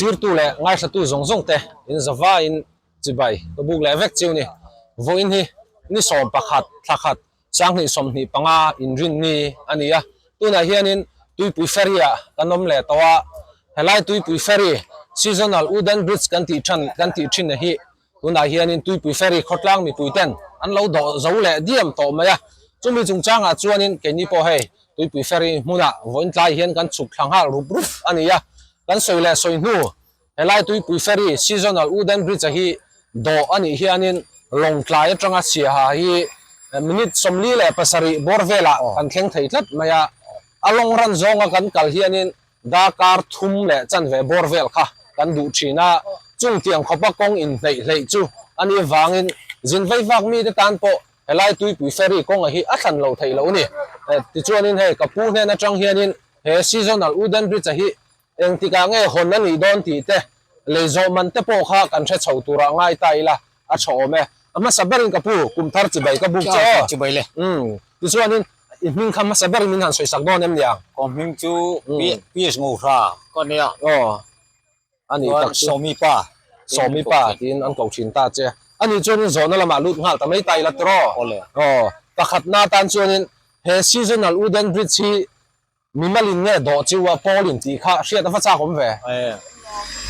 Thirtu leh ngaithlatu zawng zawng te in zavaiin chibai ka buk leh vek chiu ni. Vawiin hi ni 11 thla khat 2025 inrinni a ni a, tunah hianin Tuipui Ferry ah kan awm leh tawh a, helai Tuipui Ferry Seasonal Wooden Bridge kan tih than kan tih thin na hi tunah hianin Tuipui Ferry khawtlang mipui ten an lo dawh zo leh diam tawh mai a, chumi chungchangah chuanin keini pawh hei Tuipui Ferry hmunah vawiin tlai hian kan chhuk thla nghal rup rup a ni a, kan sawi leh sawi hnu Helai Tuipui Ferry Seasonal Wooden Bridge-a hi dawh a nih hianin Lawngtlai atanga Siaha hi minute 47 bawr velah kan thleng thei tlat mai a. A lawng ran zawnga kan kal hianin darkar thum leh chanve bawr vel kha kan duh thin a, chung tiang khawpa kawng inhneih hleih chu a nih vangin zin veivak mite tan pawh helai Tuipui Ferry kawnga hi a thlan lo theih loh a ni. Tichuanin hei ka pu hnen atang hianin he Seasonal Wooden Bridge-a hi Engtikah nge hawn a nih dawn tih te, lei zawh man te pawh kha kan hre chho turah ngai ta ila, a tha awm e. A hmasa berin ka pu, kum thar chibai ka buk che aw. Chibai le. Umm, tichuanin i hming kha hmasa berin min han sawi sak dawn em niang? Ka hming chu PS Ngohra ka nia. Aw, a nih tak chu. Chuan Sawmi pa. Sawmi pa tiin an ko thin ta che. A nih chuanin zawhna lamah lut nghal ta mai ta ila tiraw? Aw le. Aw, pakhatna atan chuanin he seasonal wooden bridge hi Mimalin nge dawh chiu a Paulin tih kha hriat a va chak awm ve.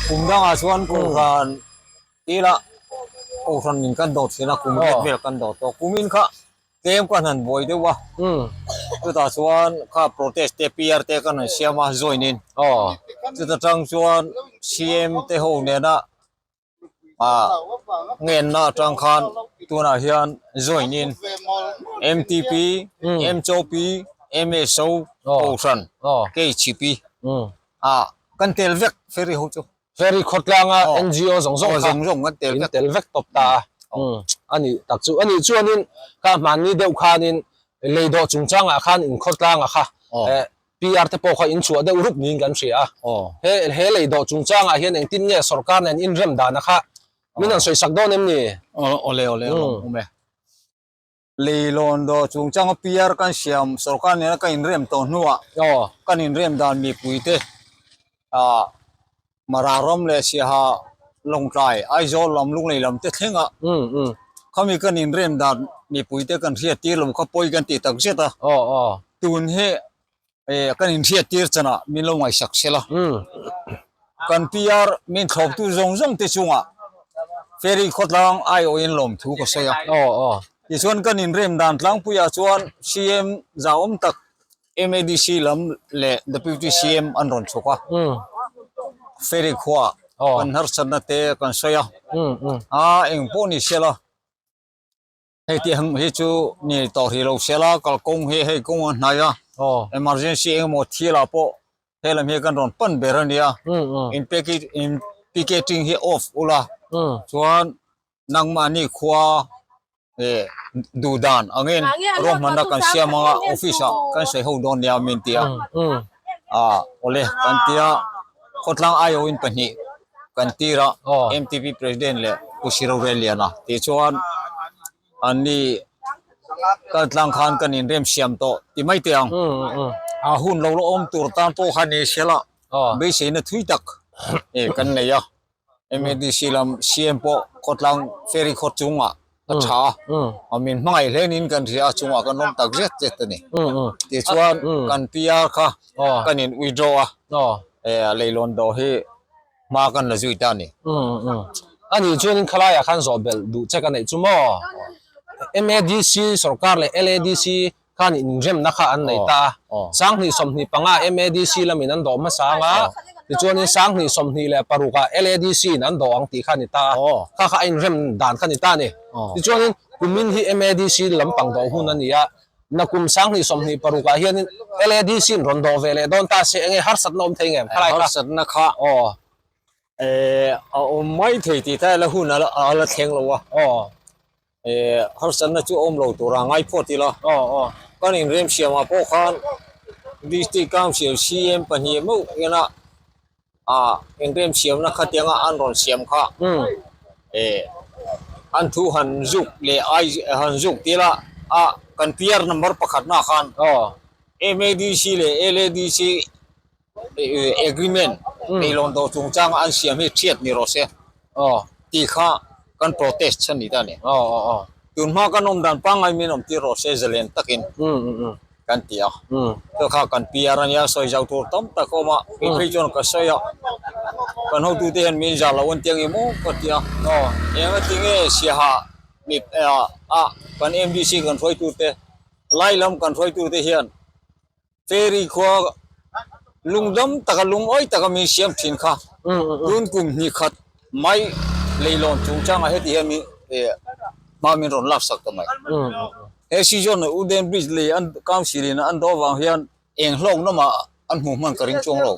Kum dangah chuan Kohhran tila Kohhran in kan dawh thin a, kum riat vel kan dawh tawh. Kumin kha tlem kan han buai deuh a, chutah chuan kha protest te PR te kan han siam a join in. Chuta tang chuan CM te ho nena ngenna atang khan tunah hian join in MTP, MCOP, MSO, Kohhran, KHP ah kan tel vek ferry ho chu. Ferry khawtlanga NGO zawng zawng kha in tel vek tawp ta a, a nih tak chu. A nih chuanin kha hmanni deuh khanin leidawh chungchangah khan in khawtlanga kha PR te pawh kha in chhuah deuh rup niin kan hria a. He he lei dawh chungchangah hian engtin nge sorkar nen inrem dana kha min han sawi sak dawn em ni? Awle awle a lawm awm e. Lei lawn dawh chungchanga PR kan siam sorkar nena kan inrem tawh hnuah kan inrem dan mipui te ah Mara ram leh Siaha Lawngtlai Aizawl lam Lunglei lam te thlenga khami kan inrem dan mipui te kan hriat tir lo kha pawi kan tih tak zet a tun hi kan inhriat tir chanah min lo ngaihsak sela kan PR min thlawptu zawng zawng te chungah ferry khawtlang aiawhin lawmthu ka sawi a tichuan kan inrem dan tlangpuiah chuan CM zahawm tak MADC lam leh Deputy CM an rawn chhuk a, ferry khuaah kan harsatna te kan sawi a, a eng pawh ni se la, hei tih ang hi chu ni tawh hrih lo se la, kalkawng hi hei kawng a hnai a, emergency eng emaw thil ah pawh he lam hi kan rawn pan ber a nia, in picketing hi off ula chuan nangmahni khua duh dan angin ruahmanna kan siam anga office ah kan sawi ho dawn nia min ti a ah awle kan tia khawtlang aiawhin pahnih kan tir a MTP president leh Pu Siroreliana tih chuan anni kal tlang khan kan inrem siam tawh ti mai teh ang a hun lo la awm tur tan pawh kha ni se la beiseina thui tak kan nei a. MADC lam CM pawh khawtlang ferry khaw chungah a tha a, min hmangaih hlenin kan hria a chungah kan awm tak zet zet a ni. Tichuan kan PR kha kan in withdraw a, leilawn dawh hi hma kan la zui ta a ni. A nih chuanin khalaiah khan zawh belh duh che ka neih chu maw? MADC sorkar leh LADC khan inremna kha an nei ta a, 2025 MADC lamin an dawh hmasa ang a, tichuanin 2026 ah LADC in an dawh ang tih kha a ni ta a, kha kha a inrem dan kha a ni ta a ni. Tichuanin kumin hi MADC lampang dawh hun a ni a, nakum 2026 ah hianin LADC in rawn dawh ve leh dawn ta se enge harsatna awm thei ngem khalai kha? Harsatna kha a awm mai thei tih ta ila hun a la thleng lo a. Harsatna chu awm lo tura ngai phawt ila kan inrem siamah pawh khan District Council CM pahnih meuh ena ah inrem siamna khatianga an rawn siam kha an thu han zuk leh ai han zuk tila a kan PR number pakhatna khan MADC leh LADC agreement Leilawn dawr chungchanga an siam hi thiat ni rawh se tih kha kan protest chhan ni ta a ni. Tun hma kan awm dan pangngai min awm tir rawh se zalen takin kan ti a. Chu kha kan PR a nia sawi zau tur tam tak a awm a, kei phei chuan ka sawi a, kan hotute hian min zah lo an ti ang em aw ka ti a. Eng a ti nge Siaha mi a kan MDC kan hruaitute lai lam kan hruaitute hian Ferry khua lungdam taka lungawi taka min siam thin kha tun kum hnih khat mai leilawn chungchangah heti hian min hma min rawn lak sak ta mai. He season ah Uden Bridge lei an council in an dawh avang hian eng hlawk lamah an hmuh hman ka ring chuang lo.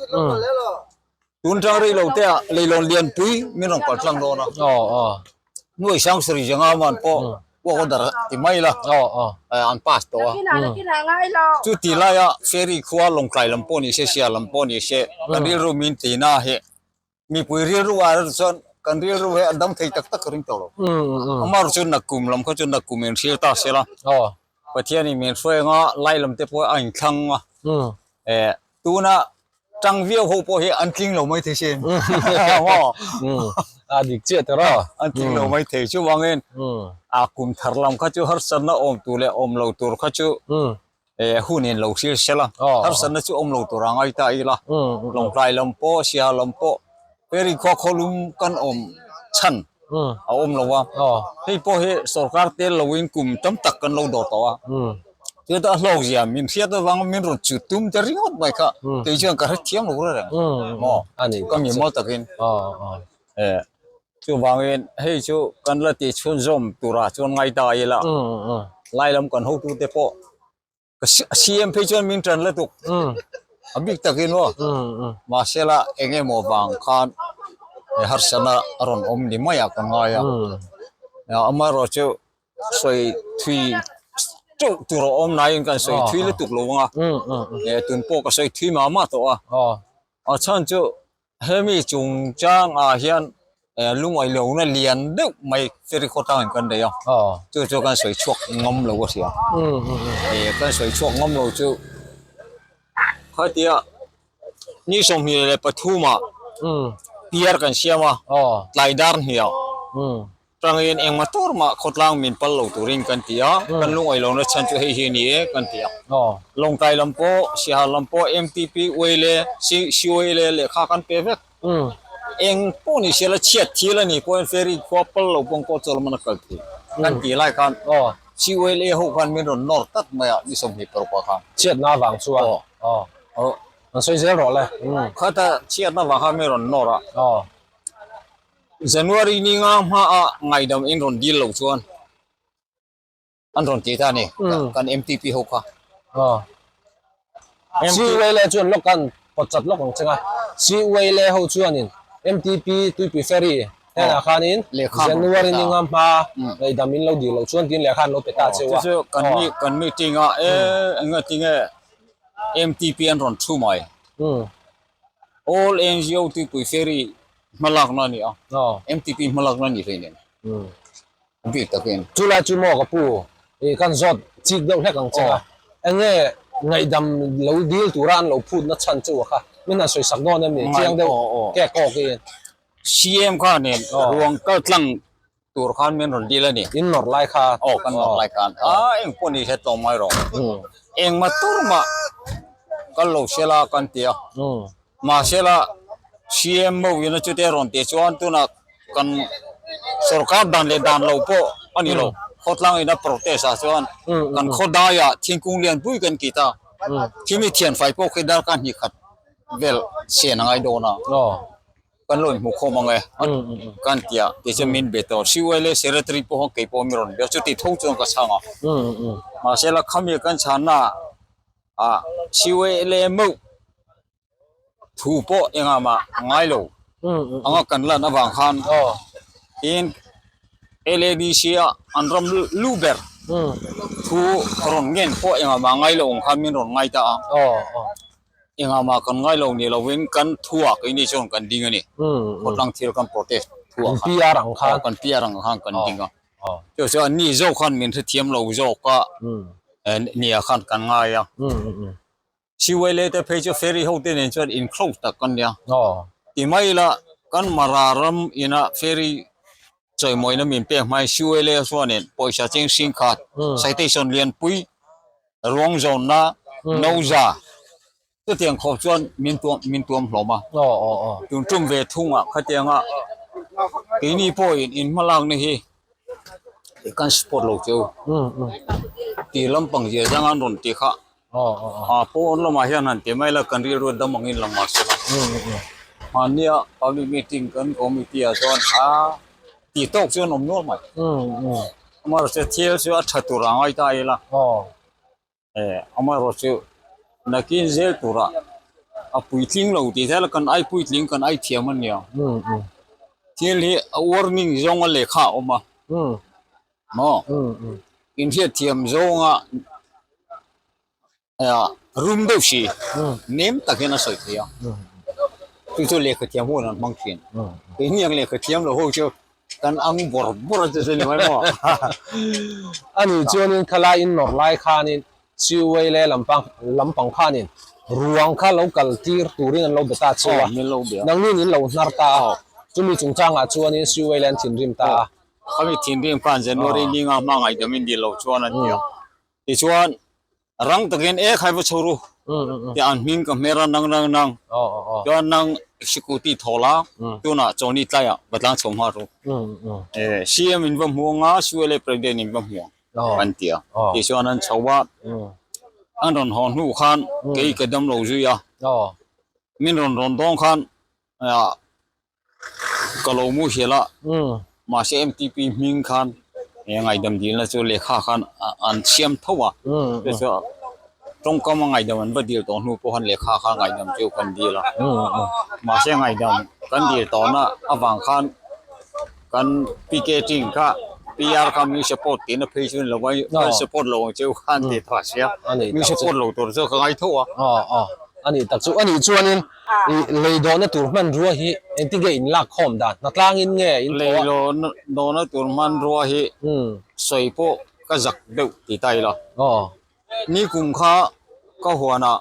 Tun tang rei lo te ah leilawn lianpui min rawn kal tlang dawn a. Nuai sang sarih zanga man pawh walk order ti mai la an pass tawh a. Chu ti laia ferry khua Lawngtlai lam pawh ni se Sial lam pawh ni se kan rilru min ti na hi mipui rilru ah erawh chuan kan rilru hi a dam thei tak tak ka ring tawh lo. Amaherawh chu nakkum lam kha chu nakkum in hrial ta se la Pathianin min hruai anga lai lam te pawh a inthlang a. Tuna tang viau ho pawh hi an tling lo mai thei sin. A dik chiah tawh a. An tling lo mai thei chuvangin a kum thar lam kha chu harsatna awm tur leh awm lo tur kha chu hun in lo hrilh sel a. Harsatna chu awm lo tur a ngai ta ila. Lawngtlai lam pawh Siaha lam pawh Ferry khua khawlum kan awm chhan a awm lo a. Hei pawh hi sorkar tel loin kum tam tak kan lo dawr tawh a. Chuta a hlawk zia min hriat avang min rawn chu tum te ringawt mai kha kei chuan ka hrethiam lo reng maw ka mi maw takin chuvangin hei chu kan la tih chhunzawm turah chuan ngai ta ila lai lam kan hotute pawh CM phei chuan min tan lutuk a bik takin maw mahse la eng emaw vang khan harsatna a rawn awm ni mai a ka ngai a amaherawh chu sawi thui teuh tur a awm naiin kan sawi thui lutuk lo ang a tun pawh ka sawi thui mah mah tawh a a chhan chu hemi chungchang ah hian lungawi lohna lian deuh mai ferry khawtlang in kan nei a chu chu kan sawi chhuak ngam lo a hria kan sawi chhuak ngam lo chu khatia ni 23 ah piar kan siam a tlai dar hniah. Tangin engmah tur mah khawtlang min pal lo turin kan ti a, kan lungawi lohna chhan chu hei hi a ni e kan ti a. Lawngtlai lam pawh, Sihal lam pawh MTP uaile, CUaile lehkha kan pe vek. Eng pawh ni sia la chhiat thil a nih pawhin ferry khua pal lo pawh kawt chawl man a kal thei kan ti lai khan CULA ho khan min rawn nawr tlat mai a ni 26 khan. Chhiatna vang chuan an sawi zel rawh le. Khata chhiatna vang khan min rawn nawr a. January ni nga hmaah ngaidam in rawn dil lo chuan an rawn ti ta a ni kan MTP ho kha. CULA chuan lawk an pawt chat lawk ang cheng a, CULA ho chuanin MTP Tuipui Ferry hnenah khanin January ni nga hma ngaidam in lo dil lo chuan tiin lehkha an lo pe ta cheu a. Chu chu kan meeting a e eng nge tinge MTP an rawn thu mai. All NGO Tuipui Ferry hmalakna a ni a, MTP hmalakna a ni hlei nen. A bik takin. Chu lai chu maw ka pu i kan zawt chik deuh hlek ang che a, eng nge ngaihdam lo dil tura an lo phutna chhan chu a kha min han sawi sak dawn em ni chiang deuh kek awk in. CM kha nen ruang kal tlang tur khan min rawn dil a ni. In nawrh lai kha. Aw kan nawrh lai khan. A eng pawh ni hre tlawm mai rawh. Engmah tur mah kal lo se la kan ti a. Mahse la CM mo in a chute rawn tih chuan tunah kan sorkar dan leh dan lo pawh a ni lo. Khawtlang in a protest ah chuan kan khawdai ah thingkung lian pui kan kit a. Thimi thianfai pawh khi darkar hnih khat vel sian a ngai dawn a. Kan lo inhmuh khawm ang e kan ti a tichuan min be tawh CYLA secretary pawh kha kei pawh mi rawn be a chuti tho chuan ka chhang a mahse la khami kan chhanna ah CYLA meuh thu pawh engah mah ngai lo anga kan lan avang khan tin LADC a an ram lu ber thu rawn ngen pawh engah mah ngai lo ang khan min rawn ngai ta a. Engah mah kan ngai lo ni lovin kan thuah keini chuan kan ding a ni. Khawtlang thil kan protest thuah khan. PR ang khan. Kan PR ang khan kan ding a. Chu chuan ni zawk khan min hrethiam lo zawk a nia khan kan ngai a. CYLA te phei chu ferry ho te nen chuan in close tak kan nia. Ti mai ila kan Mara ram ina ferry chawimawina min pek hmai Siuele chuanin pawisa cheng hring khat citation lianpui ruang zawnna Noza chutiang khawp chuan min tuam min tuam hlawm a. Tun tum ve thungah khatianga keini pawhin in hmalakna hi kan support lo cheu ti lampang zia zanga an rawn ti kha A pawn lamah hian han ti mai la kan rilru dam angin lang mah se la. Hmannia public meeting kan committee ah chuan a ti tawk chuan awm nual mai. Amaherawhchu thil chu a tha tur a ngai ta ila. Amaherawhchu nakin zel turah a puitling lo tih hian kan ai puitling kan ai thiam a nia. Thil hi a warning zawnga lehkha a awm a. Maw? Inhriatthiam zawnga rum deuh si nem takin a sawi thei a. Chu chu lehkha thiam hun an hmang thin. Keini ang lehkha thiam lo ho chu kan ang bawrh bawrh a chu chu ni mai maw? Ani chuanin khalai in nawrh lai khanin Chiuai leh lampang lampang khanin ruang kha lo kal tir turin an lo be ta cheu a. Nangnin in lo hnar ta a. Chumi chungchangah chuanin Chiuai leh an thinrim ta a. Khami thinrim khan January ni nga hma ngaihdam in dil lo chuan an ti a. Tichuan rang takin e khai va chho ru tih an hming ka hmer a nang nang nang chuan nang sikhuti thaw la tunah chawni tlaiah va tlang chho nghal ru. CM in va hmu anga CLA president in va hmu ang an ti a. Tichuan an chho a, an rawn haw hnu khan kei ka dam lo zui a, min rawn rawn dawng khan Ka lo mu hial a, mahse MTP hming khan he ngaihdam dilna chu lehkha khan an siam tho a, chu chu tawngkam a ngaihdam an va dil tawh hnu pawh khan lehkha kha ngaihdam chu kan dil a, mahse ngaihdam kan dil tawhna avang khan kan picketing kha PR kha min support tihna phei chu ni lo a, kan support lo ang cheu khan tih tha sia, min support lo tur chu ka ngai tho a. A nih tak chu a nih chuanin I lei dawhna tur hmanrua hi engtin nge in lak khawm dan? Hnatlangin nge in thawh a? Lei dawhna tur hmanrua hi sawi pawh ka zak deuh ti ta ila. Ni kum kha ka huanah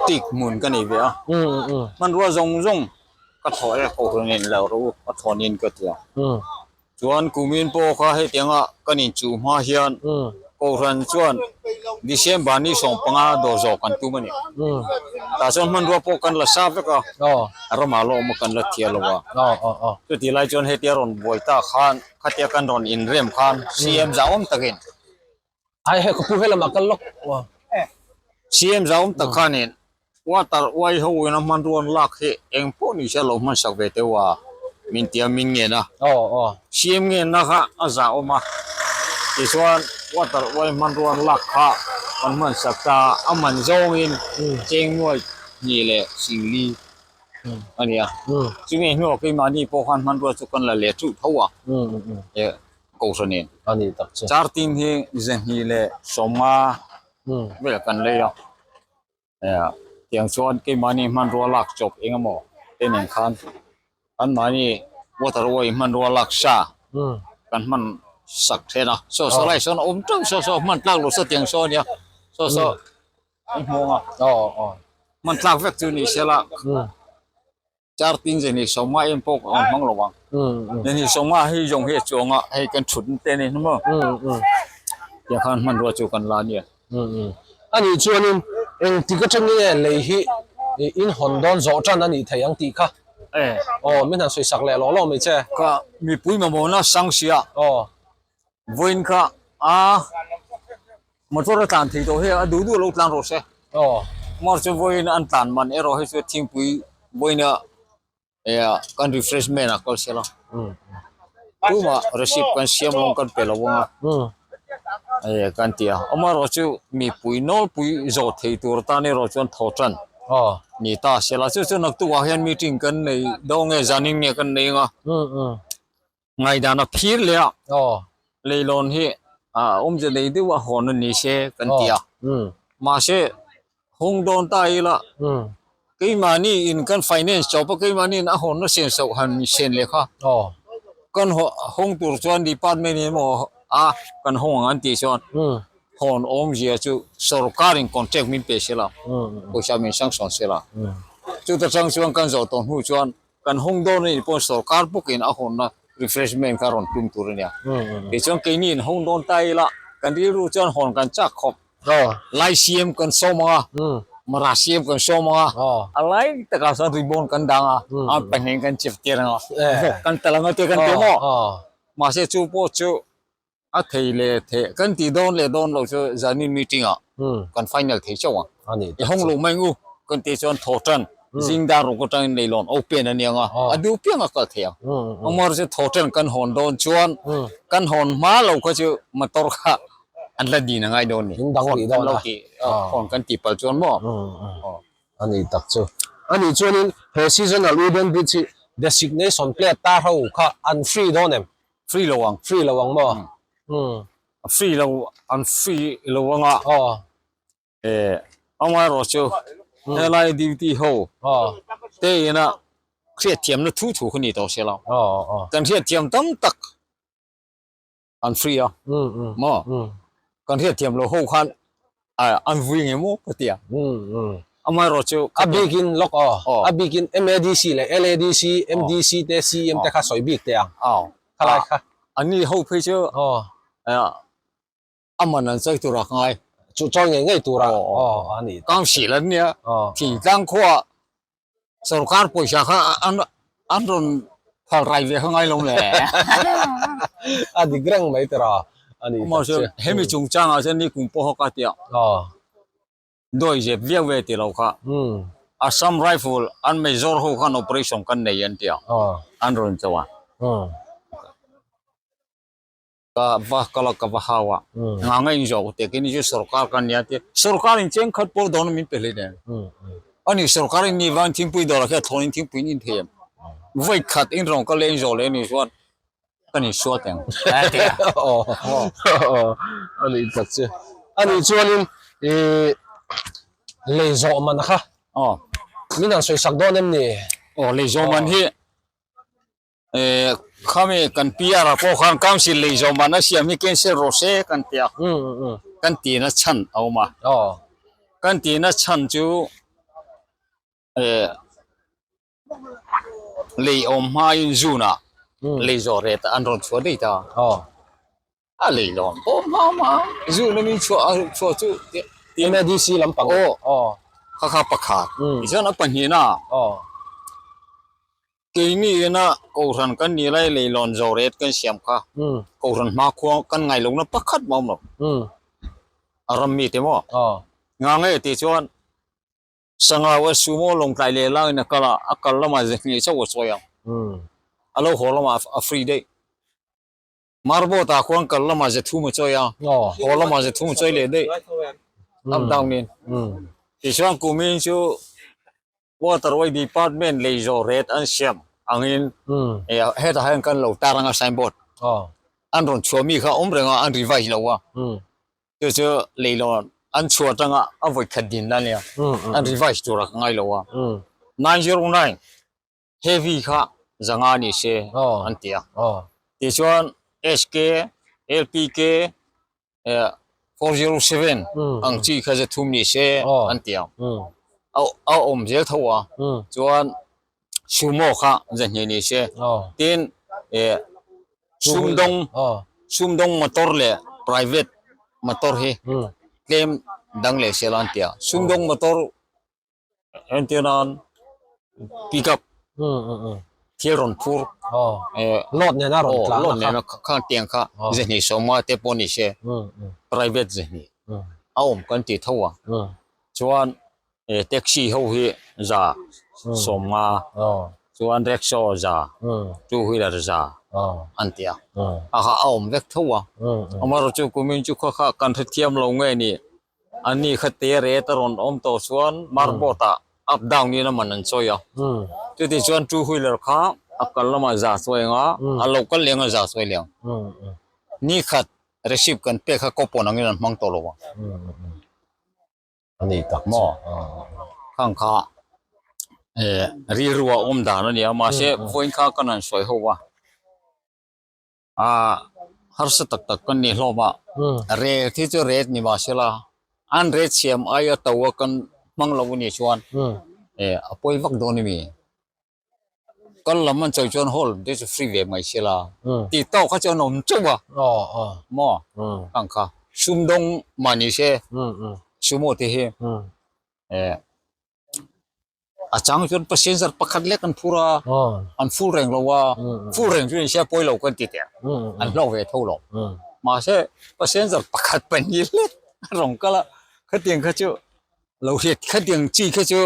tik hmun ka nei ve a. Hmanrua zawng zawng ka thawh e, kohhran in lo rawh u, a thawnin ka ti a. Chuan kumin pawh kha hetianga kan inchuh hma hian Kohhran chuan December ni 15 dawr zawh kan tum a ni. Tah chuan hmanrua pawh kan la sa vek a, ramah lawm a kan la thiah lo a. Chutih lai chuan hetia rawn buai ta khan khatia kan rawn inrem khan CM zahawm takin Ai hei ka pu helamah kal lawk. CM zahawm tak khanin Water uai ho in a hmanrua an lak hi eng pawh ni se a lo hmansak ve teuh a, min tia min ngen a. CM ngenna kha a zahawm a, tichuan water uai hmanrua an lak kha kan hmansak ta a, a man zawngin cheng nuai hnih leh singli a ni a. Chumi hnuah keimahni pawh khan hmanrua chu kan la leh thuh tho a. Kohhran in a ni tak chu. Charting hi 250 vel kan lei a, tiang chuan keimahni hmanrua lak chawp eng emaw te nen khan anmahni water way hmanrua lak sa kan hman sak then a, saw saw lai sawn a awm teuh saw saw hman tlak lo saw tiang saw a nia saw saw an hmawng a hman tlak vek chu ni se la. Char tin ze ni sawma em pawh ka awm hmang lo ang. Ze ni sawma hi zawng hi a chuang a, hei kan thut te ni maw. Tiang khan hmanrua chu kan la nia. A nih chuanin engtik atangin nge lei hi in hawn dawn zawh tan a nih thei ang tih kha. Aw min han sawi sak leh lawh lawh mai che. Ka mipui mamawhna sang sia. Aw. Vawiin kha a motor a tlan thei tawh hi a duh duh lo tlan rawh se. Aw. Mar chu vawiin an tlan man erawh hei chu thingpui vawiin a kan refreshment a kal sela. Tumah receipt kan siam lawng kan pe lo ang a. Kan ti a. Amaherawh chu mipui nawlpui zawh thei tur tan erawh chuan thaw tan ni ta sela. Chu chu naktukah hian meeting kan nei dawn nge zanin nge kan nei ang a. Ngaihdan a phir leh a, leilawn hi awmze nei deuh a hawn a ni se kan ti a. Mahse, hawng dawn ta ila, keimahni in kan finance chawp a, keimahni in a hawnna sen soh han sen leh kha. Kan hawng tur chuan department in emaw a kan hawng ang an tih chuan hawn awmzia chu sorkar in contract min pe sela, pawisa min sanction sela. Chuta tang chuan kan zawh tawh hnu chuan kan hawng dawn a nih pawhin sorkar bawkin a hawnna refreshment kha rawn tum tur a nia. Tichuan keini in hawng dawn ta ila kan rilru chuan hawn kan chak khawp. Lai siam kan sawm ang a, Mara siam kan sawm ang a, a lai takah chuan ribbon kan dang a, a pahnih kan chep tir ang a, vawk kan tal ang a tih kan ti maw? Mahse chu pawh chu A thei leh thei kan tih dawn leh dawn lo chu zanin meeting ah kan final thei chauh ang. I hawng lo mai ngu kan tih chuan thaw tan zing dar ruk atangin leilawn open a niang a, a duh piang a kal thei ang. Amar chu thaw tan kan hawn dawn chuan kan hawn hma lo kha chu motor kha an la din a ngai dawn ni. Hawn kan lo tih hawn kan tih palh chuan maw. A ni tak chu. A nih chuanin he seasonal wooden bridge hi designation plate tar ho kha an free dawn em? Free lo ang. Free lo ang maw? Umm. Free lo, an free lo ang a. Aw. Eh, amaherawh chu helai duty ho te ina hriatthiamna thu thu kha ni tawh se lo. Aw aw. Kan hriatthiam tam tak an free a. Maw? Kan hriatthiam lo ho khan an vui nge maw ka ti a. Amaherawh chu A bikin lawk aw. A bikin MADC leh LADC, MDC te, CEM te kha sawi bik teh ang. Aw. Khalai kha. An ni ho phei chu a man an chawi tur a ngai. Chu chawi ngei ngei tur a. Aw a ni. Council an nia. Thingtlang khuaah Sorkar pawisa kha an an rawn phal rai ve kha ngai lo le. A dik reng mai tira a ni tak chu. Hemi chungchangah chuan ni kum pawh ka tia. Dawi zep viau ve ti lo kha. Assam Rifle an major ho khan operation kan nei an tia. An rawn cho a. Ka va kal a ka va hau a nga nga in zawk te kini chu sorkar kan nia te sorkar in cheng khat pawh dawn min pe hle nen ani sorkar in ni van thingpui dawr ah khian thlawn in thingpui in in thei em vawi khat in rawng kal leh in zawh leh ani chuan kan in suat ang ani tak chu ani chuanin ih lei zawh man kha min han sawi sak dawn em ni aw lei zawh man hi Eh khami kan PR ah pawh khan council lei zawm an a siam hi cancel rawh se kan ti a kan tina chhan a awm a kan tina chhan chu eh lei awm hmain June ah lei zawh ret an rawn chhuah daih ta a lei lawm pawh hma hma June a min chhuah chhuah chu MADC lampang aw kha kha pakhat tichuan a pahnihna Keini ina Kohhran kan nih lai leilawn zawret kan siam kha Kohhran hmakhua kan ngai lohna pakhat mah awm lo. A ram mite maw? Nga nge tih chuan Sangau a sumo lawngtlai leh langin a kal a, a kal lamah zehngei chauh a chawi ang. A lo haw lamah a free daih. Marbot ah khuan kal lamah ze thum a chawi a, haw lamah ze thum a chawi leh daih. Up down in. Tichuan kumin chu Waterway Department lei zawh ret an siam angin hetah hian kan lo tar anga signboard an rawn chhuah mi kha awm reng a, an revise lo a. Chu chu leilawn an chhuah atanga a vawi khat din la nia, an revise tur a ka ngai lo a. 909 Heavy kha zanga ni se an ti a. Tichuan SK, LPK, 407 ang chi kha zathum ni se an ti a. A awm zel tho a. Chuan Sumo kha zahnih ni se. Tin sumdawng sumdawng motor leh private motor hi tlem dang leh se la an ti a. Sumdawng motor Entir nan pick up thil rawn phur load nena rawn tlan load nena khang tiang kha zahnih sawma te pawh ni se private zahnih a awm kan ti tho a chuan taxi ho hi za sawmnga chuan rickshaw za two wheeler za an ti a a kha a awm vek tho a amaherawhchu kumin chu kha kha kan hrethiam lo nge ni. Ani kha te ret a rawn awm tawh chuan marboard ah up down in a man an chawi a. Chuti chuan two wheeler kha a kal lamah za chawi ang a, a lo kal leh ang a za chawi leh ang. Ni khat receipt kan pek kha coupon angin an hmang tawh lo ang. Ani tak maw? Khang kha rilru a awm dan a nia mahse vawiin kha kan han sawi ho a. A harsa tak tak kan ni hlawm a, rel hi chu ret ni mahse la, an ret siam aia to a kan hmang lo a nih chuan E a pawi vak dawn a mi? Kal lam an chawi chuan hall te chu free ve mai se la tih tawk kha chuan awm chauh a maw ang kha sumdawng mah ni se sumo te hi a chang chuan passenger pakhat lek an phur a an full reng lo a full reng chu ni se pawi lo kan ti teh an hlawk ve tho lo mahse passenger pakhat pahnih lek a rawn kal a khatiang kha chu lo hriat khatiang chi kha chu.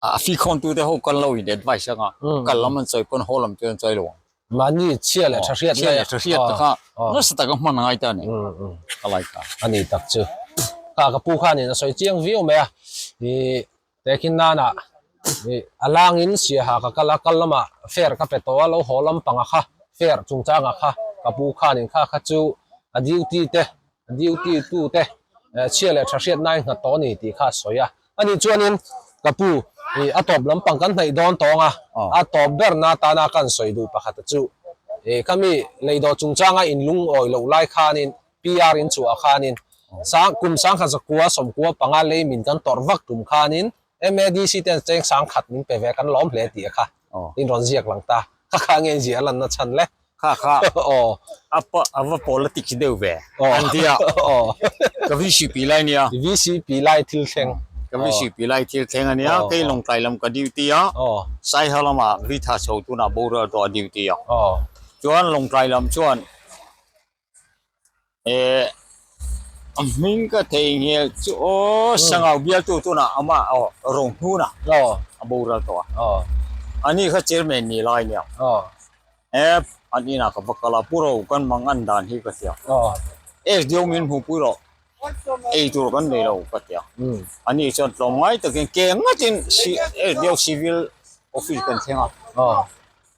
A fi khawn tu te ho kan lo in advice anga kal lam an chawi pawn haw lam chu an chawi lo ang. Mahni chhia leh tha hriat mai a. Chhia leh tha hriat te kha nasa taka hman a ngai ta a ni. Ka like ta. A ni tak chu. Kha ka pu khanin a sawi chiang viau mai a. Ih tehkhin nana ih a langin siaha ka kal a, kal lamah fare ka pe tawh a, lo haw lampanga kha fare chungchanga kha ka pu khanin kha kha chu a duty te duty tu te chhia leh tha hriat nai nghat tawh a ni tih kha a sawi a. Ani chuanin ka pu ih a tawp lampang kan hnaih dawn tawng a, a tawp ber na tana kan sawi duh pakhat a chu ih khami leidawh chungchanga in lungawi loh lai khanin PR in chhuah khanin sang kum sangkhat zakua sawmkua panga lei min kan tawrh vak tum khanin MADC ten cheng sangkhat min pe ve kan lawm hle tih a kha in rawn ziak lang ta kha kha nge in ziah lan na chhan le. Kha kha a pa a va politics deuh ve an ti a ka VCP lai nia. VCP lai thil thleng. Ka VCP lai thil thleng a nia kei Lawngtlai lam ka duty a Saiha lamah Vitha chho tunah borual tawh a duty a chuan Lawngtlai lam chuan Eh a hming ka thei nghel chu aw sangau bialtu tunah amah aw Rohnuna a boral tawh a ani kha chairman ni lai nia eh an inah ka va kal a pu ro kan mang an dan hi ka tia SDO min hmuhpui rawh ei tur kan nei lo ka tia ani chuan tlawmngai takin ke ngatin SDO civil office kan thleng a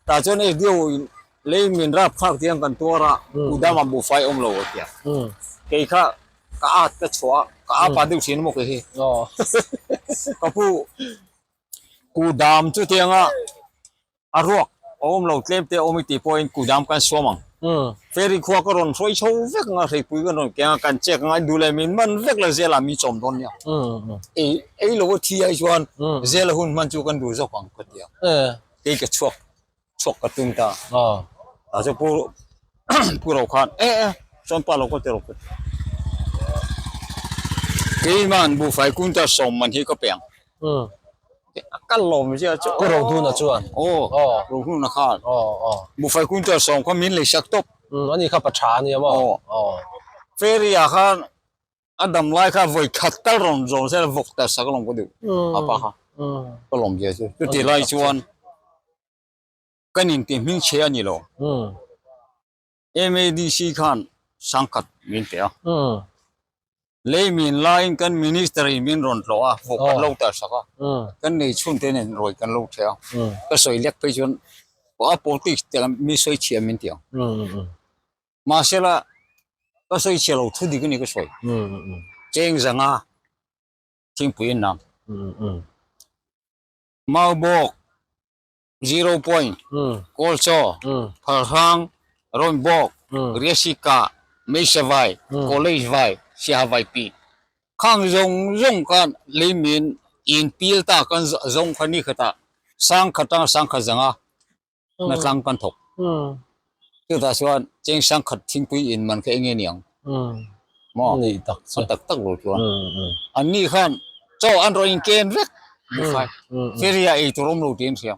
tah chuan SDO in Lei min rap khak tiang kan tuar a, Udama buhfai awm lo a tia. Kei kha ka at ka chhuah a, ka apa deuh thin maw kei hi. Ka pu Kudam chu tianga a ruak a awm lo tlem te a awm i tih pawhin Kudam kan suam ang. Ferry khua ka rawn hruai chho vek ang a, hreipui kan rawn keng a, kan check ang a, duhleh min man vek la zela min chawm dawn nia. Ei ei lo a thi ai chuan zela hun hman chu kan duh zawk ang ka tia. Kei ka chhuak. chhuak ka tum ta tah chu pu pu ro khan e e chuan pa lo ka ti ro ka ti keiman buhfai kunta sawm man hi ka pe ang a kal lo mi zia chu pu ro duna chuan aw ro duna khan buhfai kunta sawm kha min lei sak tawp ani kha pa tha ania maw aw ferry ah khan A dam lai kha vawi khat tal rawn zawm se vawk ta sak alawm ka duh a pa kha ka lawm zia chu chuti lai chuan kan in ti hming chhe a ni lo MADC khan sangkhat min pe a lei min laiin kan minister in min rawn tlawh a vawk kan lo ta sak a kan nei chhun te nen rawi kan lo the a ka sawi lek phei chuan a politics te mi sawi chhia min ti ang. Mahsela ka sawi chhe lo thu dik a ni ka sawi. Cheng zanga thingpui an nam. Maubawk, Zero Point, Kawlchaw, Phalhrang, Rawnbawk, Riasika, Meisavai, College Vai, Siahavai pi. Khang zawng zawng khan leimin in pil ta kan zawng kha ni khatah sangkhat atanga sangkhat zanga na tlang kan thawk. Chutah chuan cheng sangkhat thingpui in man kha eng nge niang? Maw? Ni tak chu. Tak tak lo chuan. An ni khan chaw an rawn in ken vek buhfai. Ferry ah ei tur awm lo tiin hria.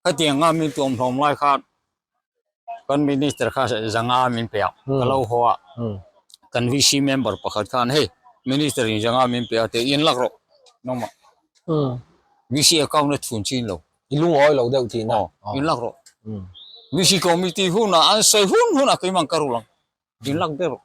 Khatiang nga min tuam hlawm lai khan kan minister kha zanga min pe a, ka lo haw a. Kan VC member pakhat khan hei minister in zanga min pe a tih in lak rawh nangmah. VC account a chhun chin lo. I lungawi lo deuh tihna. Aw, in lak rawh. Misi committee hunah an sawi hun hunah keimah ka rul ang. In lak ber rawh.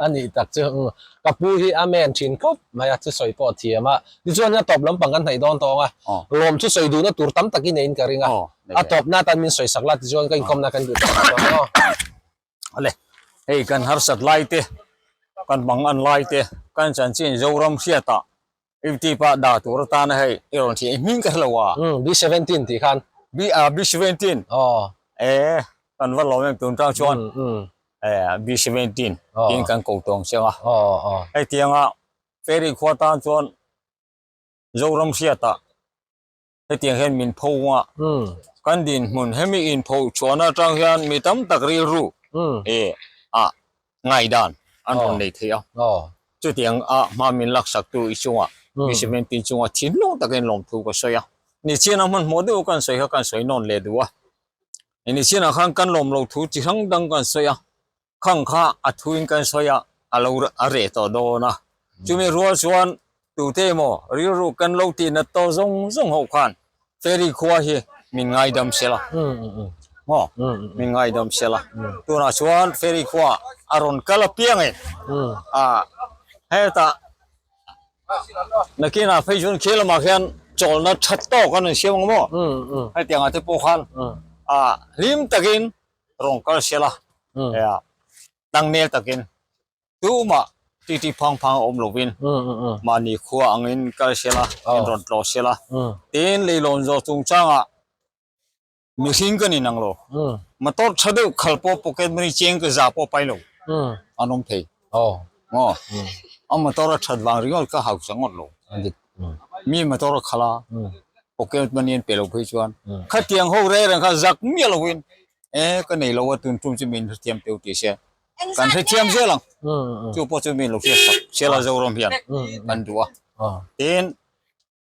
A nih tak chu ka pu hi a men thin khawp mai a, thusawi pawh a thiam a. Tichuan a tawp lampang kan hnaih dawn tawng a, lawm thusawi duhna tur tam tak i neiin ka ring a. A tawpna atan min sawi sak la tichuan ka inkawmna kan duh tak chuan aw. Ale, hei kan harsat lai te, kan bang an lai te, kan chanchin Zoram hriatah Youtube ah dah tur atana hei i rawn thih hming ka hrelo a. Umm B17 tih khan. B ah B17. Aw. E kan va lawm em tun tang chuan. Umm. E B17 tiin kan ko tawng chiang a. Aw aw. Hei tianga ferry khua tan chuan. Zoram hriatah hetiang hian min pho a, kan dinhmun hemi inpho chhuahna atang hian mi tam tak rilru e ah ngaihdan an rawn nei thei a. Chutiang a hma min laksaktu i chungah mi 17 chunga thinlung takin lawmthu ka sawi a. Nichina hmanhmawh deuh kan sawi kha kan sawi nawn leh duh a. Nichina khan kan lawm lo thu chi hrang dang kan sawi a. Khang kha a thuin kan sawi a, a lo a reh tawh dawn a. Chumi rual chuan tute emaw rilru kan lo tih nat tawh zawng zawng ho khan ferry khua hi min ngaidam sela. Maw? Min ngaidam sela. Tunah chuan ferry khua a rawn kal apiang e. A hetah nakinah phei chuan khi lamah khian chawlhna tha tawk an rawn siam ang maw? Hetiangah te pawh khan a hlim takin rawn kal sela ea tlangnel takin tumah titi phang phang a awm lovin mahni khua angin kal sela in rawn tlawh sela tin leilawn zawh chungchangah mihring ka nin ang lo motor tha deuh khal pawh pocket money cheng ka za pawh pai lo an awm thei maw a motor a that vang ringawt ka hausa ngawt lo mi motor a khala pocket money an pe lo phei chuan khatiang ho reng reng kha zak miah lovin e ka nei lo a tun tum chu min hrethiam teu tih se kan hrethiam zel ang chu pawh chu min lo hriat sak sela Zoram hian kan duh a tin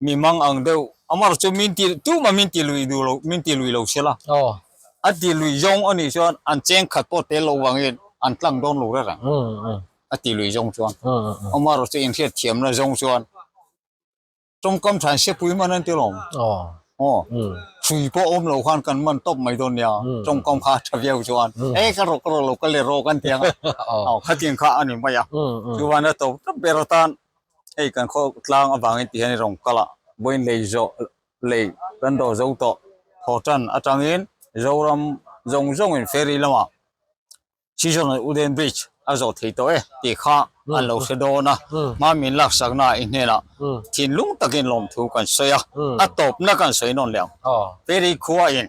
mi mang ang deuh amar chu min ti tumah min ti lui duh lo min ti lui lo sela a ti lui zawng a nih chuan an cheng khat pawh tel lo vangin an tlang dawn lo reng reng a ti lui zawng chuan amar chu inhriat thiamna zawng chuan Tawngkam than sepui man an ti lawm. Aw. Hrui pawh awm lo khan kan man tawp mai dawn nia. Tawngkam kha a tha viau chuan e ka rawk rawk lo ka le rawk an ti ang a. Aw khatiang kha a ni mai a. Chuan a tawp tawp ber atan hei kan khaw tlang avangin ti hian i rawn kal a. Vawiin lei zawh lei kan dawh zo tawh thaw tan atangin Zoram zawng zawngin ferry lamah Seasonal Wooden Bridge a zawh thei tawh e tih kha an lo hre dawn a, hma min laksakna i hnenah thinlung takin lawmthu kan sawi a, a tawpna kan sawi nawn leh ang. Ferry khuain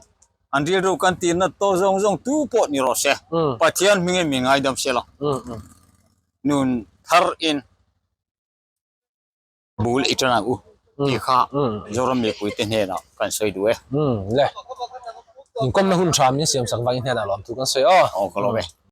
an rilru kan tirna tawh zawng zawng tu pawh ni rawh se, Pathian hmingin min ngaidam se la, nun thar in bul i tan ang u tih kha Zoram mipuite hnenah kan sawi duh e. Le, inkawmna hun tha min siamsak vangin hnenah lawmthu kan sawi aw. Aw ka lawm e.